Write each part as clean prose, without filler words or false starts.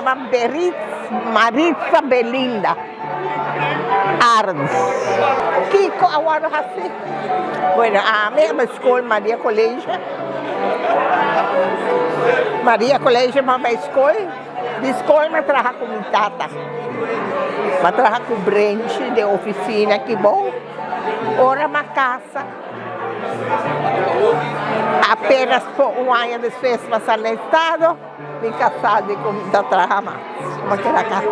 yama Beritz Maritza Belinda Arends. Kiko a wòrdu hasi? Bueno, ami a bai skol Maria College. Maria College mi a bai skol. Di skol mi a traha ku mi tata. Mi a traha ku Brenchi den ofisina aki bou. Ora mi a kasa, apenas un aña despues mi a sali na estado. Mi kasá di ku mi ta traha mas, mi a keda kas.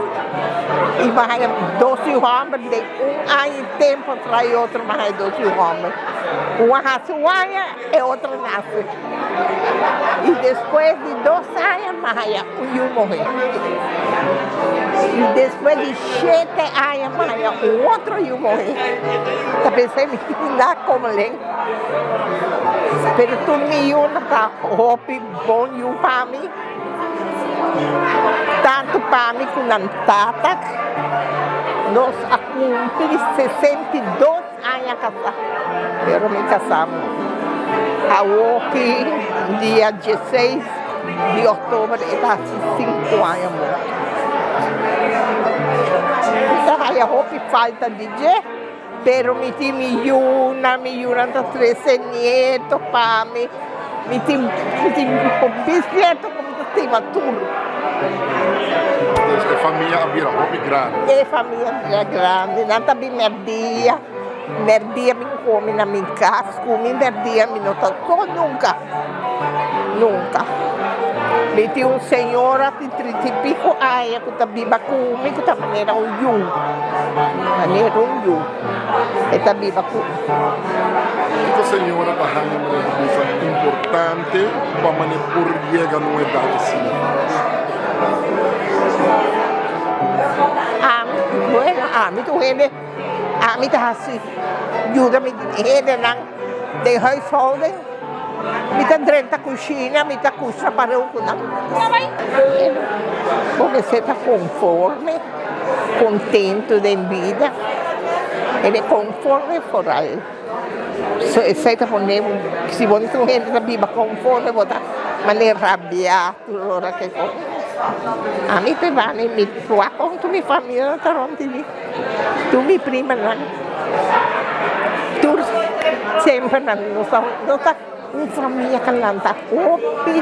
I mi a haña dos yu hòmber den un aña i tempu tras e otro mi a haña dos yu hòmber. Un a hasi un aña, e otro a nase. I despues di dos aña mi a haña un yu muhé. I despues di shete aña mi a haña un otro yu muhé. Ta pensé mi tin na komo len. Pero tur mi yunan ta hopi. Bon yu pa mi, tantu pa mi ku nan tata. Nos a kumpli 62 aña kasá, pero mi kasá muri. Awoki dia dieseis di òktober e ta hasi sinku aña morto. Mi ta haya hopi falta di dje, pero mi tin mi yunan, mi yunan ta trese nieto pa mi. Mi tin mi tin bisnieto ku mi ta stima tur. Dus e famia a bira hopi grandi. E famia a bira grandi. Nan ta bin mèrdia, mèrdia bin kome na mi kas ku mi mèrdia mi no ta so nunka, nunka. Mi tin un señora di trinta i piko aña ku ta biba ku mi ku ta manera un yu, manera un yu. E ta biba ku. Kiko señora ta haña manera di bisa importante pa manera por yega na un edat asina? Ami, bueno, ami ta un hende, ami ta hasi yuda mi hendenan den huishouding. Mi ta drenta kushina, mi ta kusha pareu ku nan. Bo mester ta konforme, kontentu den bida. E de konforme foral. So esei ta pone bo, si bo no ta un hende ta biba konforme bo ta manera rabiá tur ora ke kos. Ami te bani mi wak kon tur mi familia ta rònt di mi, tur mi primanan. Tur semper nan nos ta nos ta un famia ka lanta hopi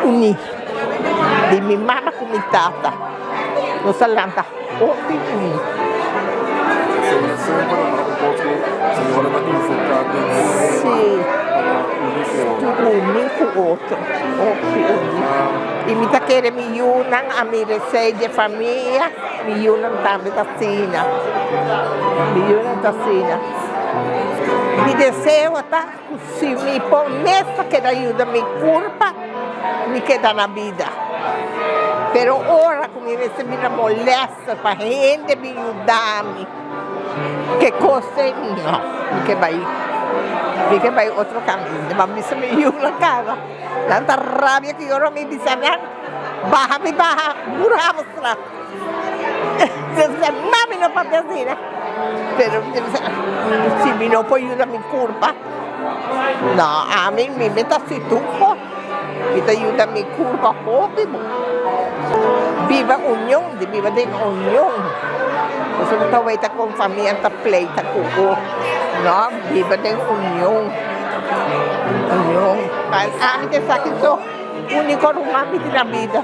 uní. Di mi mama ku mi tata nos a lanta hopi uní. Semper semper nan ta un kos ku señora ta enfoká den Sí. pa ta uní ku otro. Uní ku otro, hopi uní. I mi ta kere mi yunan a mira esei di e famia. Mi yunan tambe ta asina. Mi yunan ta asina. Mi deseo ta ku si mi por mes ta keda yuda mi kurpa, mi keda na bida. Pero ora ku mi mester bira molèster pa hende bin yuda mi, ke kos ei, no, mi ke bai, mi ke bai otro kaminda. Bo a bisa mi yunan kaba, nan ta rabia ku ora mi bisa nan, baha mi baha, bura mostra. Entonces, mami no papia asina. Pero si mi no por yuda mi kurpa, no, ami mi me ta hasi tur kos. Mi ta yuda mi kurpa hopi bon. Biba union, di biba den union. Pasobra bo ta weta kon famia ta pleita ku bo. No, biba den union, union. Ami ta esaki so. Úniko ruman mi tin na bida.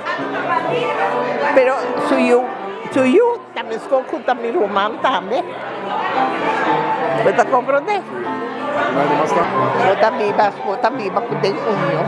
Pero su yu, su yu ta meskos ku ta mi ruman tambe. Bo ta komprondé? Bo ta biba, bo ta biba ku den union.